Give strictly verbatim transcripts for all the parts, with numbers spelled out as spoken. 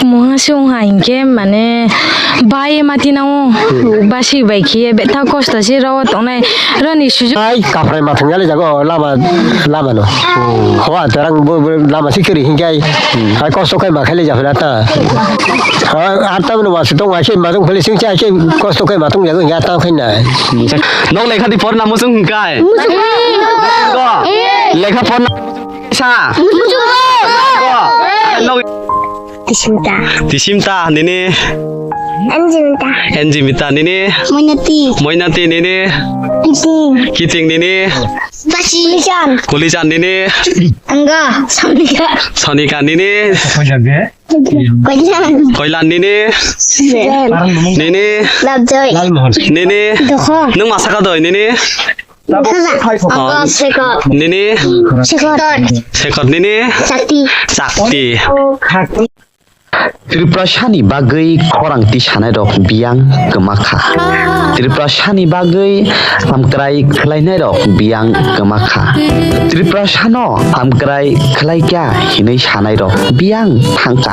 Muha se wngha hinkhe mane bai mati nango basi bai khiye betha kosto se ro tongnai roni sujuk. Ai kaprai mathang yale jago lama lama no. Hoa terang bo bo lama sikiri hinkai. Ai kosto kai ma khale jafela ta. Ai ata no wasu tong ai se matung phali sing cha ai se kosto kai matung jago hinga ta khaina. Nok lekha di porna musung hinkai. Lekha porna sa. Nok Tisimta. Tisimta nini. Anjimita. Anjimita nini. Moinati. Moinati nini. Kiting. Kiting nini. Basi. Kulichan. Kulichan nini. Angga. Sonika. Sonika nini. Koilan. Koilan nini. Sen. Nini. Labjoi. Nini. Dokho. Nung masaka doi nini. Dokho. Angga. Sekot. Nini. Sekot. Sekot nini. Sakti. Sakti. Tripurasani bagwi khorang tisanairok biyang kwmakha. Tripurasani bagwi hamkrai khlainairok biyang kwmakha. Tripurasano hamkrai khlaikha hinwi sanairok biyang thangkha.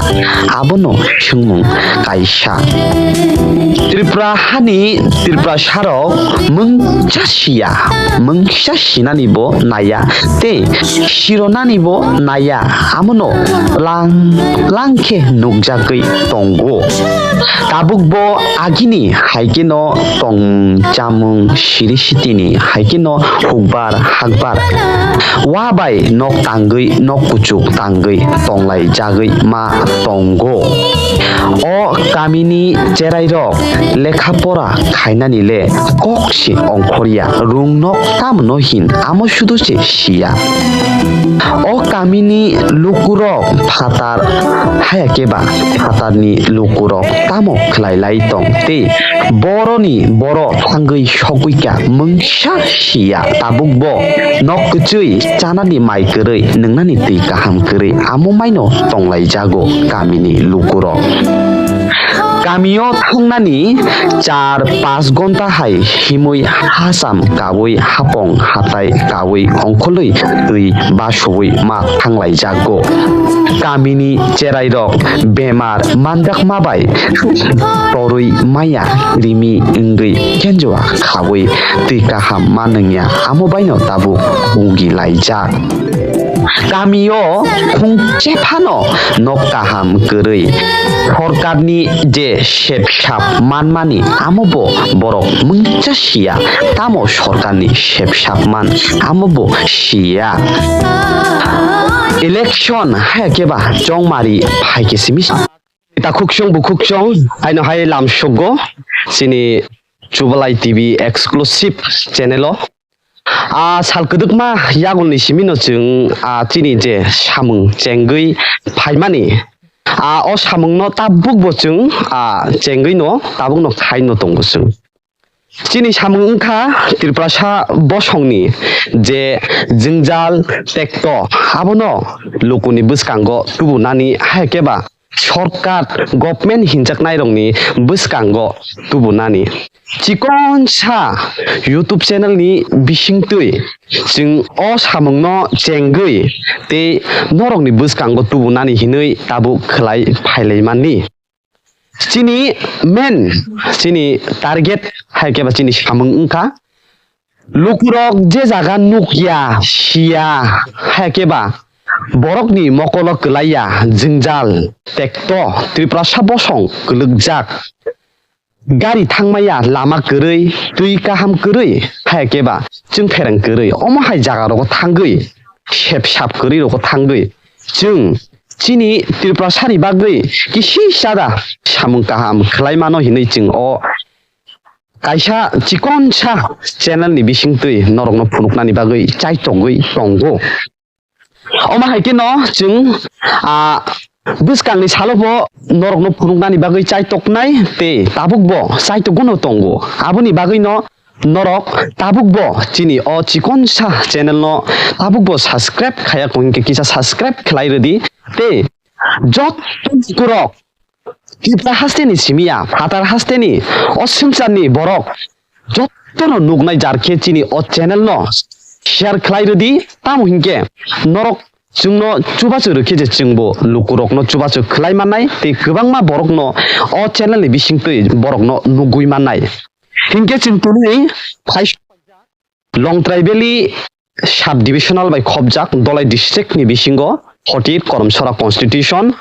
Abono swngmung kaisa. Tripura hani Tripurasarok mungsa siya, mungsa sinanibo naiya, tei sironanibo naiya, amono lang lang khe nukjagwi tongo. Tabukbo agini hai kheno tongmung chamung siri sitini hai kheno hukbar hakbar wa bai nok tangwi nok kuchuk tangwi tonglaijagwi ma tongo. O kamini cherairok lekha pora khainani le kok se ongkhorya, rung nok tamo no hin amo sudu se siya. O kamini lukurok phatar haya keba phatarni lukurok tamo khlai lai tong tei boroni boro thangwi sogwi kha mungsa siya. Tabuk bo nok kwchwi chanani mai kwrwi, nwngnani twi kaham kwrwi amo maino tonglai jago kamini lukurok. Kamio thangnani char pash gonta hai himwi hacham kawi hapong hatai kawi ongkhorwi twi basowi ma thanglai jago. Kamini cherairok bemar manjakma bai torwi maya rimi wngwi kenjoa khawi twi kaham ma nungya amo baino tabuk ugi laijak. Kamio khungche phano nok kaham kwrwi sorkarni je sepsap manmani amo bo borok mungsa siya, tamo sorkarni sepsap man amo bo siya. Election haya keba chongmari phaikhe simi Takhuk chwng bukhuk chwng, aino hai lam sugo chini Chubalai T V exclusive channel o. A sal kwdwkma yagulni simi no chwng, a chini je samung chengwi phaimani, a o samung no tabuk bo chwng, a chengwi no tabuk no khai no tongo chwng. Chini samung wngkha Tiprasa bosongni je jwngjal tekto, abono lukuni bwskango tubunani hai khe ba sorkar, government hinjaknairokni bwskango tubunani. Chikonsa YouTube channel ni bisingtwi chwng o samungno chengwi tei norokni bwskango tubunani hinwi tabuk khlai phailaimani. Chini main, chini target hai khe ba chini samung wngkha, lukurok je jaga nukya, siya, hai khe ba borokni mokolo kwlaiya, jwngjal, tekto, Tiprasa bosong kwlwkjak, gari thangmaya, lama kwrwi, twi kaham kwrwi, hai khe ba chwng phereng kwrwi, omo hai jaga rogo thangwi, sep sap kwrwi rogo thangwi, chwng chini Tiprasani bagwi kisi chada samung kaham khlai mano hinwi chwng o kaisa chikonsa channel ni bisingtwi norokno phunuknani bagwi chaitogwi tongo. Omo hai kheno chwng, ah, bwskangni salo bo norokno phunuknani bagwi chaitoknai tei tabuk bo chaitogwno tongo. Aboni bagwino norok tabuk bo chini o chikonsa channel no tabuk bo subscribe khaya kho hinkhe kisa subscribe khlai rwdi tei joto lukurok Tipra hasteni simiya, phatar hasteni o swngcharni borok jotono nuknai jar khe chini o channel no share khlai rwdi, tamo hinkhe norok chwngno chubachu rwkhe je chwngbo lukurokno chubachu khwlai mannai tei kwbangma borokno o channel ni bisingtwi borokno nugwi mannai. Hinkhe chwng tini phai Longtrai Valley sub divisional bai khopjak Dholai district ni bisingo forty eight Koromsora constitution,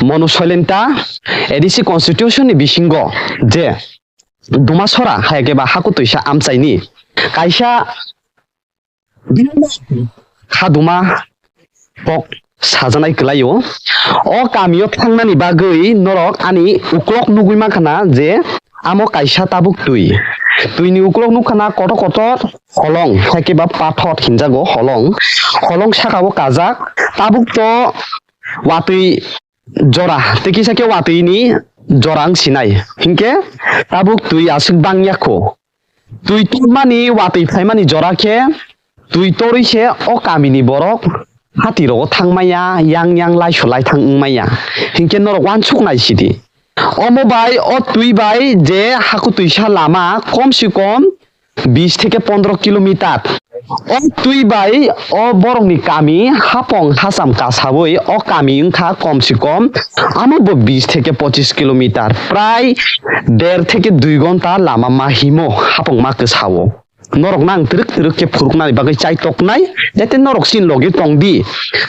Monu Soilenta A D C constitution ni bisingo je Dumasora hai khe ba hakutwisa amchaini kaisa khaduma kok sajaknai kwlaio. O kamio thangnani bagwi norok ani uklok nugwi mankha na je amo kaisa tabuk twi. Twini uklok nukha na kotor kotor holong, hai khe ba pathor hinjago holong. Holong saka o kajak tabuk to watwi jora, tei kisa khe watwini jora wng sinai. Hinkhe tabuk twi aswk bang ya kho. Twi tormani watwi phaimani jora khe twi torwi se o kamini borok hatirogo thang maya, yang yang laisu laithang wng maya. Hinkhe norok uansuk nai sidi. Omo bai o twi bai je hakutwisa lama kom se kom bis theke pondro kilometer. O twi bai o borokni kami hapong hacham kasawi o kami wngkha kom se kom amo bo bis theke pochis kilometer, prai der theke dui gonta lama ma himo hapong ma kwsao. Norokno ang twrwk twrwk khe phuruknani bagwi chai toknai, jate norok chini logi tongdi,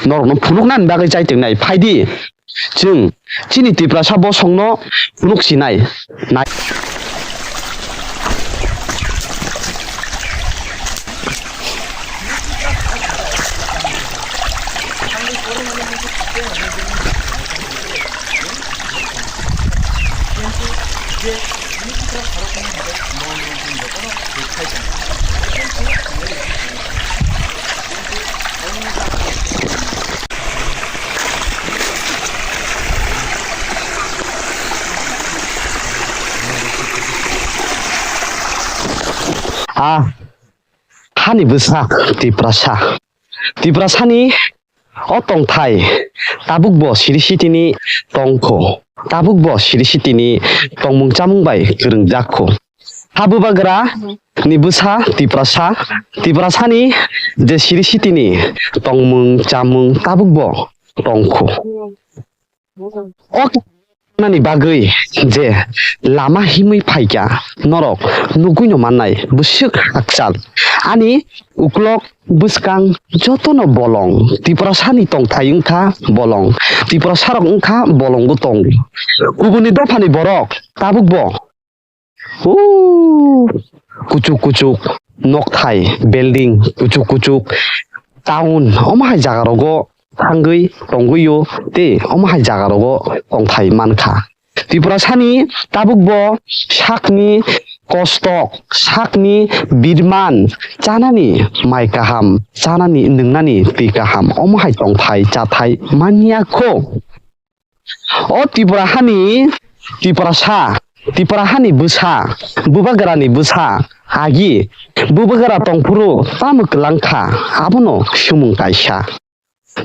norokno phunuknani bagwi chai tongnai. Phaidi, chwng chini Tiprasa bosongno phunuk sinai. Nai- Ah, hani bwsa Tiprasa. Tiprasani o tongthai tabukbo siri sitini tongkho, tabukbo siri sitini tongmung chamung bai kwrwngjakho. Ha bubagra ni bwsa Tiprasa, Tiprasani je siri sitini tongmung chamung tabukbo tongkho. O nani bagwi je lama himwi phaikha, norok nugwino mannai bwswk hakchal. Ani uklok bwskang jotono bolong, Tiprasani tongthai wngkha bolong, Tiprasarok wngkha bolongbo tongo. Kubuni dophani borok tabukbo O kuchuk kuchuk nokthai, building kuchuk kuchuk, town, omo hai jaga rogo thangwi tongwi o, tei omo hai jaga rogo tongthai mankha. Tiprasani tabukbo sakni kostok, sakni birman, chanani mai kaham, chanani nwngnani twi kaham, omo hai tongthai chathai manya kho. O Tripura hani Tiprasa, Tripura hani bwsa, bubagrani bwsa, agi bubagra tongphuru tamo kwlangkha, abono sumung kaisa.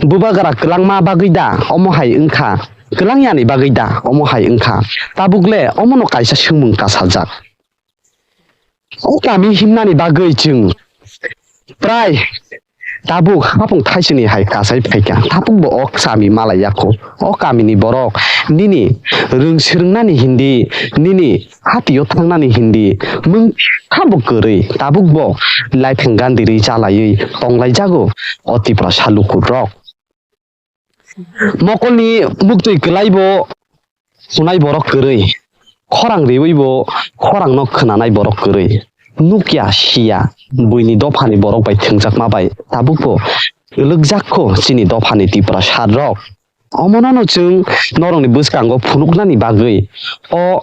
Bubagra kwlangma bagwi da omo hai wngkha, kwlangyani bagwi da omo hai wngkha, tabukle omono kaisa sumung kasajak. O kami himnani bagwi chwng prai tabuk hapung thaisini hai kasai phaikha, tabukbo o kami malai yakho. O kamini borok nini rwng swrwngnani hindi, nini hatio thangnani hindi mung khabo kwrwi, tabukbo laithang gandirwi chalaiwi tonglaijago o Tiprasa lukurok. Mokolni muktwi kwlaibo hwnai borok kwrwi, khorang riwibo khorangno khwnanai borok kwrwi. Nukya siya, buini dophani borok bai thwngjakma bai tabukbo kwlwkjak kho chini dophani Tiprasa rok. Omonono chwng norokni bwskango phunuknani bagwi o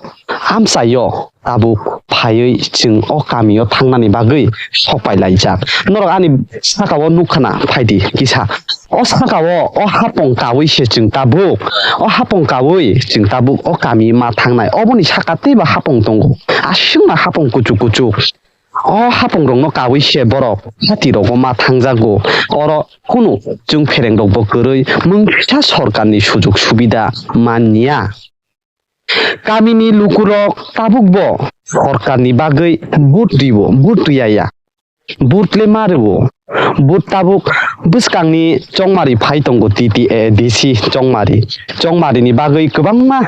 amchaio tabuk phaiwi chwng o kamio thangnani bagwi sok pai laijak. Norok ani saka o nukha na, phaidi kisa. O saka o, o hapong kawi se chwng tabuk, o hapong kawi chwng tabuk o kami ma thangnai. Oboni saka teibo hapong tongo. Aswkma hapong kuchuk kuchuk. O hapong rokno kawi se borok hati rogo ma thangjago. Oro kunu chwng phereng rokbo kwrwi mungsa sorkarni sujuk subida manya. Kamini lukurok tabukbo sorkarni bagwi vote rwo, vote rwya ya. Vote le ma rwo. Vote tabuk Bwskangni chongmari phai tongo T T A D C chongmari. Chongmarini bagwi kwbangma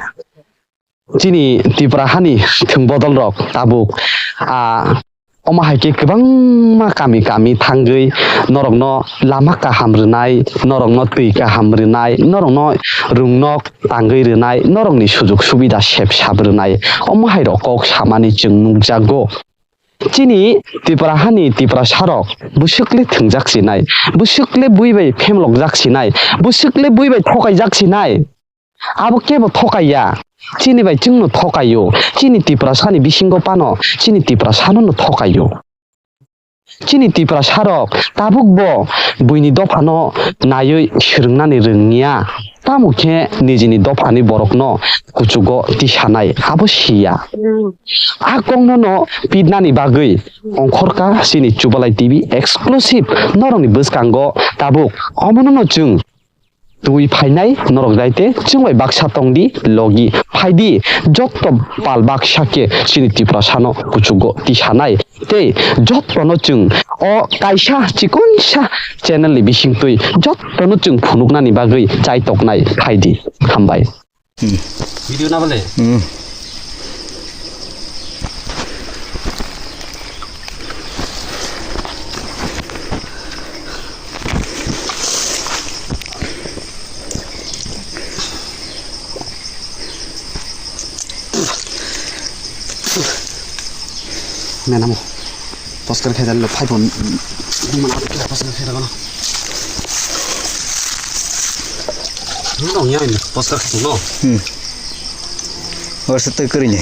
chini Tripura hani thwng bodolrok tabuk, ah, omo hai khe kwbangma kami kami thangwi norokno lama kaham rwnai, norokno twi kaham rwnai, norokno rwngnok tangwi rwnai, norokni sujuk subida sep sap rwnai, omo hai rok kok samani chwng nukjago. Chini Tripura hani Tiprasarok bwswk le thwngjak sinai, bwswk le bui bai phemlokjak sinai, bwswk le bui bai thokaijak sinai. Abo kebo thokaiya. Chini bai chwngno thokaio. Chini Tiprasani bisingo phano chini Tiprasano no thokaio. Chini Tiprasarok tabukbo buini dophano naiwi swrwngnani rwngya. Tamo khe nijini dophani borokno kuchugo tisanai abo siya. A kokno no pitnani bagwi ongkhorkha chini Chubalai T V exclusive norokni bwskango tabuk. Omono no chwng twi phainai norok daite chwng bai baksa tongdi logi phaidi jotto pal baksa khe chini Tiprasano kuchugo tisanai tei jottono chwng o kaisa chikonsa channel ni bisingtwi jottono chwng phunuknani bagwi chaitoknai phaidi. Hambai. Hmm. Video na bole? Hmm. Menamo. Poster khe dalo, phai bon. Mana poster khe dalo. Nung dong ya ini, poster khe dalo. Hmm. Oro se twi kwrwini.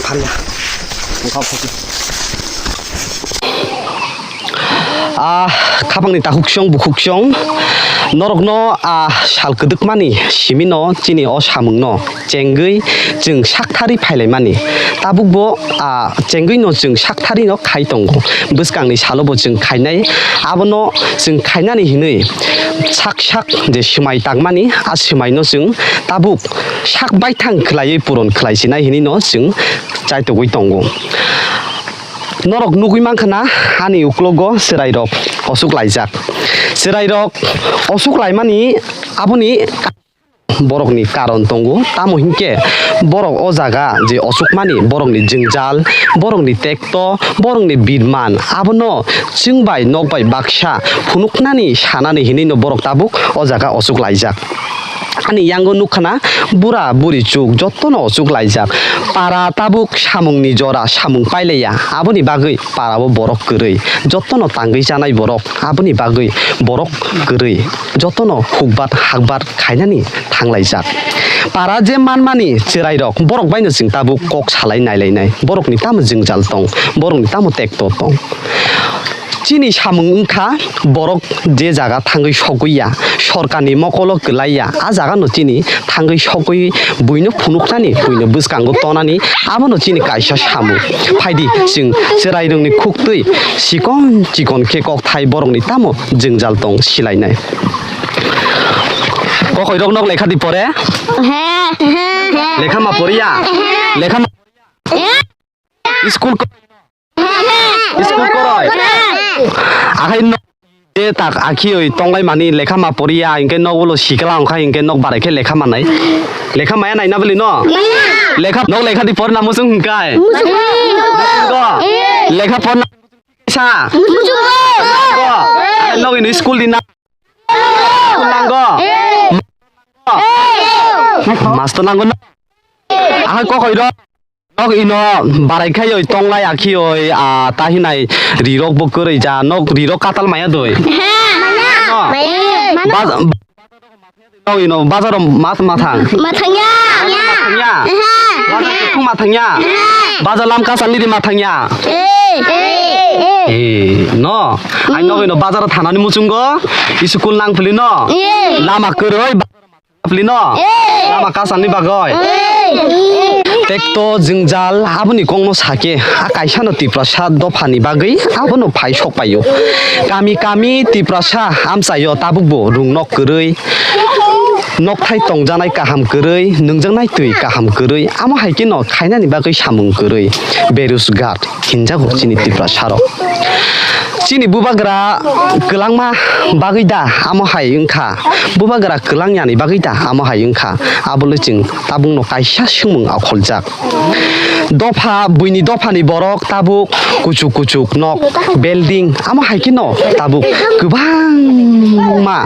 Pharia. Wngkha photo. Ah, khapangni takhuksong bukhuksong norokno, ah, sal kwdwkmani simino chini o samungno chengwi chwng sakthari phailaimani. Tabukbo, ah, chengwino chwng sakthari no khai tongo. Bwskangni salobo chwng khainai. Abono chwng khainani hinwi sak sak je swmai tangmani, a swmaino chwng tabuk sak baithang khwlaiwi puron khwlaisinai hinwi no chwng chaitogwi tongo. Norok nugwi mankha na, ani uklogo chwrairok osuk laijak. Chwrairok osuk laimani aboni borokni karon tongo, tamo hinkhe borok o jaga je osukmani, borokni jwngjal, borokni tekto, borokni bidman, abono chwng bai nok bai baksa phunuknani sanani hinwi no borok tabuk o jaga osuk laijak. Ani yango nukha na, bura buri chuk jottono osuk laijak. Para tabuk samungni jora samung pailaiya, aboni bagwi parao borok kwrwi, jottono tangwi chanai borok, aboni bagwi borok kwrwi. Jotono hukbat hakbat khainani thanglaijak. Para je manmani chwrairok, borok baino chwng tabuk kok salai nailainai. Borokni tamo jwngjal tong, borokni tamo tekto tong. Chini samung wngkha, borok je jaga thangwi sogwi ya, sorkarni mokolo kwlai ya, a jagano chini thangwi sogwi buino phunuknani, buino bwskango tonani, abono chini kaisa samung. Phaidi, chwng chwrairokni khuktwi chikon chikon khe kokthai borokni tamo jwngjal tong silainai. Kokoirok nok lekha di pore? He. Lekha ma poriya? Lekha ma. He. School ko-, school koroi? Akhai nok je tak akhioi tonglai mani lekha ma poriya, hinkhe nok ulo sikla wngkha, hinkhe nok barai khe lekha manai. Lekha maya naina bwli no? Lekha, nok lekha di porna muchung hwnkai? Muchungo. Lekha porna sa? Muchungo. Nok ini school di na? School nango? Master nango na? Aha kokoi rok. Nok ino barai khai oi tonglai akhi oi, ah, tahinai rirok bo kwrwi ja, nok rirok katal maya doi. He. No. Maya. Baz-, nok ino bazaro mat mathang. Mathangya. Mathangya. He. Bazar kuthung mathangya. He. Bazar lam kasal nidi mathangya. Eh. Eh. Eh, no. Ai nok ino bazaro thanani muchungo school nang phili no. Eh. Lama kwrwi. Plino? Eh. Lama kasalni bagwi? Eh. Tekto jwngjal aboni kokno sake, a kaisano Tiprasa dophani bagwi abono phai sok paio. Kami kami Tiprasa amchaio tabukbo rwngnok kwrwi. nokthai tongjaknai kaham kwrwi, nwngjaknai twi kaham kwrwi, amo hai kheno khainani bagwi samung kwrwi, berujgar hinjago chini Tiprasarok. Chini bubagra kwlangma bagwi da amo hai wngkha, bubagra kwlangyani bagwi da amo hai wngkha, abole chwng tabukno kaisa swngmung aokholjak. Dopha, buini dophani borok tabuk kuchuk kuchuk nok, building, amo hai kheno tabuk kwbangma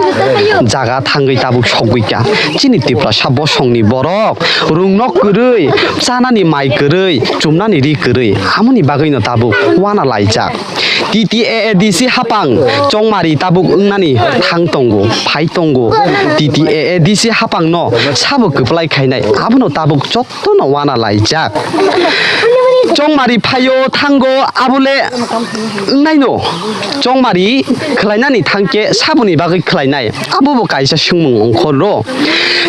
jaga thangwi tabuk sogwi kha. Chini Tiprasa bosongni borok rungno kwrwi, chanani mai kwrwi, chumnani ri kwrwi, amoni bagwino tabuk wana laijak. T T A A D C hapang chongmari tabuk wngnani thang tongo, phai tongo. T T A A D C hapangno sabo kwplai khainai, abono tabuk jotono wana laijak. Chongmari phaio thango, abole wngnaino chongmari khlainani thangkhe saboni bagwi khlainai? Abobo kaisa swngmung ongkhor rw.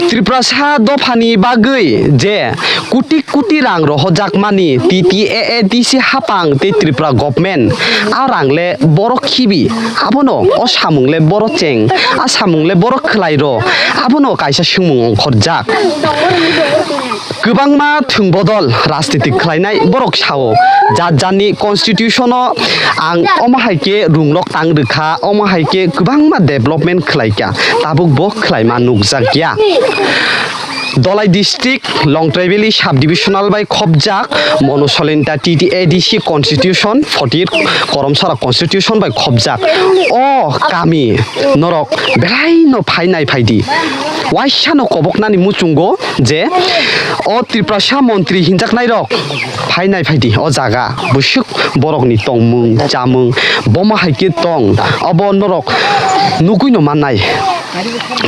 Tiprasa dophani bagwi je kuti kuti rang rohojakmani T T A A D C hapang tei Tripura government, a rang le borok khibi, abono o samung le borok cheng, a samung le borok khlai rw, abono kaisa swngmung ongkhorjak. Kwbangma thwng bodol rajniti khlainai borok sao, jat jatni constitution o ang omo hai khe rungrok tang rwkha, omo hai khe kwbangma development khlaikha, tabuk bo khlaima nukjakya. Dholai district Longtraibili subdivisional bai khopjak Monosolenta T T A D C constitution, forty eight Koromsara constitution bai khopjak. O kami norok belai no phainai phaidi. Waisa no koboknani muchungo je o Tiprasa montri hinjaknai rok phainai phaidi o jaga, bwswk borokni tongmung chamung bomo hai khe tong, obo norok nugui no mannai.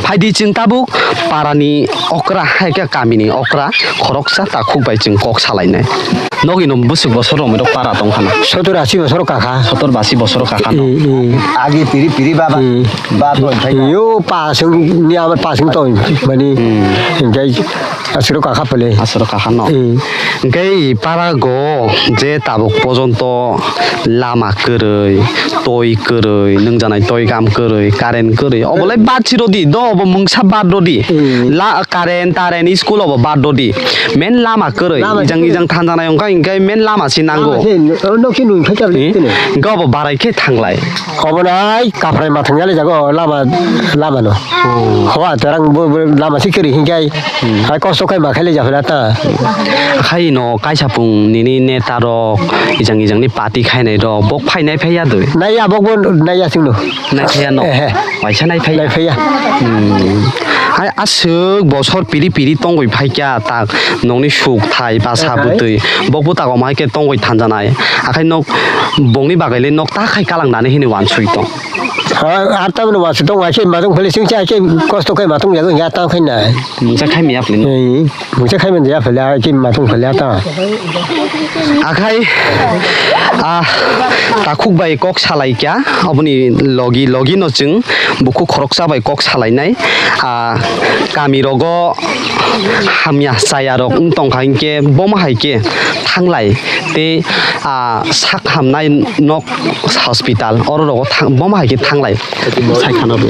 Phaidi chwng tabuk parani okra hai khe kamini okra khoroksa takhuk bai chwng kok salainai. Nogino bwswk bosor romwi rok para tongkhana. Sotor asi bosor kakha. Sotor basi bosor kakha no. Hmm, hmm. Agi piri piri baba. Hmm. Baba thai. Yo pasung ni ama pasung to mani. Hmm. Engai asuro kakha pele. Asuro kakha no. Hmm. Engai para go je tabuk pojonto lama kwrwi, toi kwrwi, nwngjanai toi kam kwrwi, current kwrwi. Obolai bad si rodi do, obo mungsa bad rodi. Hmm. La current, current, school obo bad rodi. Men lama kwrwi, lama ijang kwrwi. Ijang thanjanai wngkha, hinkhe men lama si nango. Lama se, o nok se nung thai chabli. Hmm? Tene. Hinkhe obo barai khe thanglai. Obo nai kaphrai mathang yali jago lama, lama no. Oh. Hoa terang bo, bo lama si kwrwi hinkhe. Hmm. Hai kosto khai ma khaile japhela ta. Khai no kaisa pung nini neta rok, ijang ijang ni party khainai rok, bok phainai phaiya doi. Nai ya bok bo nai ya singno. Nai phaiya no. Ehe. Waisa nai phaiya. Nai phaiya. Hmm. Hai aswk bosor piri piri tongwi phaikya tak nokni suk thai basa bwtwi. Bok bwtago mai khe tongwi thanjanai. Akhai nok bongni bagwi le nok ta khai kalang nani hini wansui tong. Ha, ar tamni wansui tong, akhai matung phele singcha, akhai kosto khai matung jago, ya ta khai nai. Mungsa khai miya phele no. Ei, mungsa khai manja phele, akhai matung phele ta. Akhai, ah, takhuk bai kok salai kya, oboni logi, logi no chwng bukhuk khoroksa bai kok salainai. Ah, kami rogo hamya chaya rok wng tongkha hinkhe bomo hai khe thanglai tei, ah, sak hamnai nok hospital oro rogo thang-, bomo hai khe thanglai. Sai khana bo.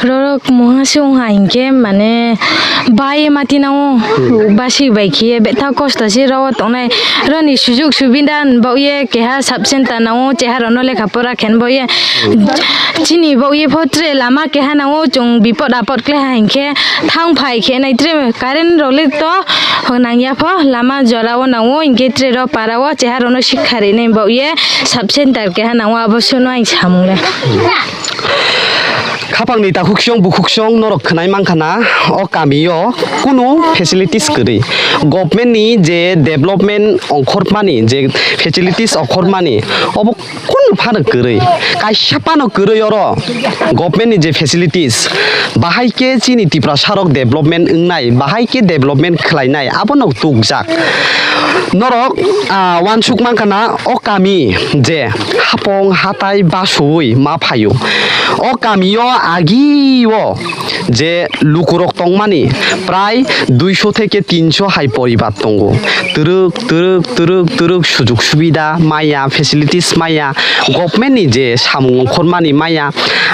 Rorok muha se wngha hinkhe mane bai mati nango basi bai khiye betha kosto se rogo tongnai roni sujuk subida bauye keha sub center nango cheha rono lekha pora khen bauye. Chini bauye pho tre lama keha nango chwng bipot apot kle ha hinkhe thang phai khe nai tre current rok le to nangya pho lama jora o nango hinkhe tre ro para o cheha rono sikha rinai bauye sub center keha nango abo suno ang samung le. Khapangni takhuksong bukhuksong norok khwnai mankha na o kamio kunu facilities kwrwi. Government ni je development ongkhormani je facilities ongkhormani obo kunu phano kwrwi. Kaisa phano kwrwi oro government ni je facilities bahai khe chini Tiprasa rok development wngnai, bahai khe development khlainai abono tukjak. Norok, ah, wansuk mankha na o kami je hapong hatai basuwi ma phaio. O kamio agio je lukurok tongmani prai duisho theke tinsho hai poribar tongo. Twrwk, twrwk, twrwk, twrwk sujug subida maya, facilities maya, government ni je samung ongkhormani maya,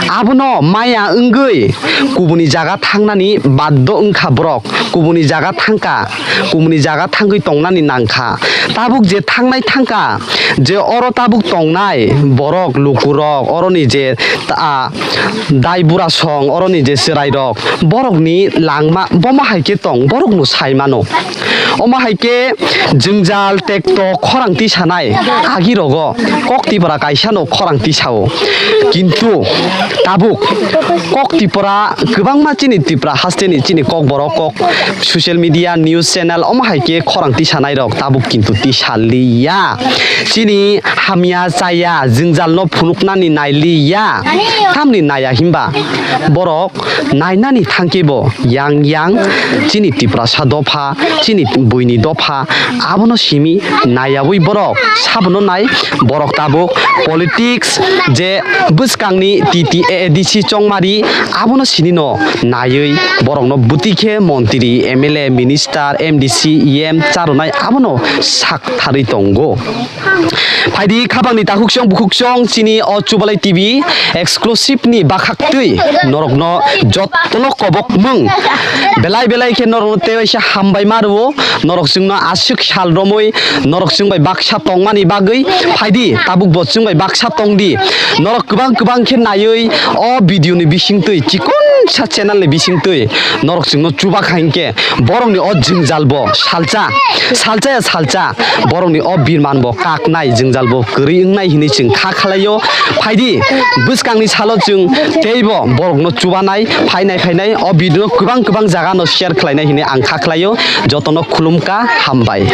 abono maya wngwi kubuni jaga thangnani baddo wngkha borok, kubuni jaga thangkha, kubuni jaga thangwi tongnani nangkha. Tabuk je thangnai thangkha, je oro tabuk tongnai borok, lukurok, oroni je ta-, dai burasong, oroni je chwrairok, borokni langma bomo hai khe tong, borokno sai mano. Omo hai khe jwngjal tekto khorang tisanai agirogo kok Tipra kaisano khorang tisao. Kintu tabuk kok Tipra kwbangma chini Tipra hasteni chini kokborok kok social media, news channel, omo hai khe khorang tisanairok tabuk kintu tisaliya. Chini hamya chaya jwngjalno phunuknani nailiya. Tamni naya himba borok nainani thangkhe bo yang yang chini Tiprasa dopha, chini buini dopha, abono simi nayawi borok sabono nai. Borok tabuk politics je bwskangni T T A A D C chongmari, abono sinino naiwi borokno bwtwi khe montri, M L A, minister, M D C, E M charonai abono sak tharwi tongo. Phaidi khabangni takhuksong bukhuksong chini o Chubalai T V exclusive ni bakhaktwi norokno jotono kobokmung belai belai khe norokno tewaisa hambai ma rwo. Norok chwngno aswk sal romwi norok chwng bai baksa tongmani bagwi phaidi, tabuk bo chwng bai baksa tongdi. Norok kwbang kwbang khe naiwi o video ni bisingtwi, chikonsa channel ni bisingtwi norok chwngno chuba kha hinkhe borokni o jwngjal bo salcha, salcha ya salcha, borokni o birman bo kaknai, jwngjal bo kwrwi wngnai hinwi chwng kha khlaio. Phaidi, bwskangni salo chwng teibo borokno chubanai, phainai phainai o video no kwbang kwbang jaga no share khlainai hinwi ang kha khlaio. Jotono khulumkha, hambai.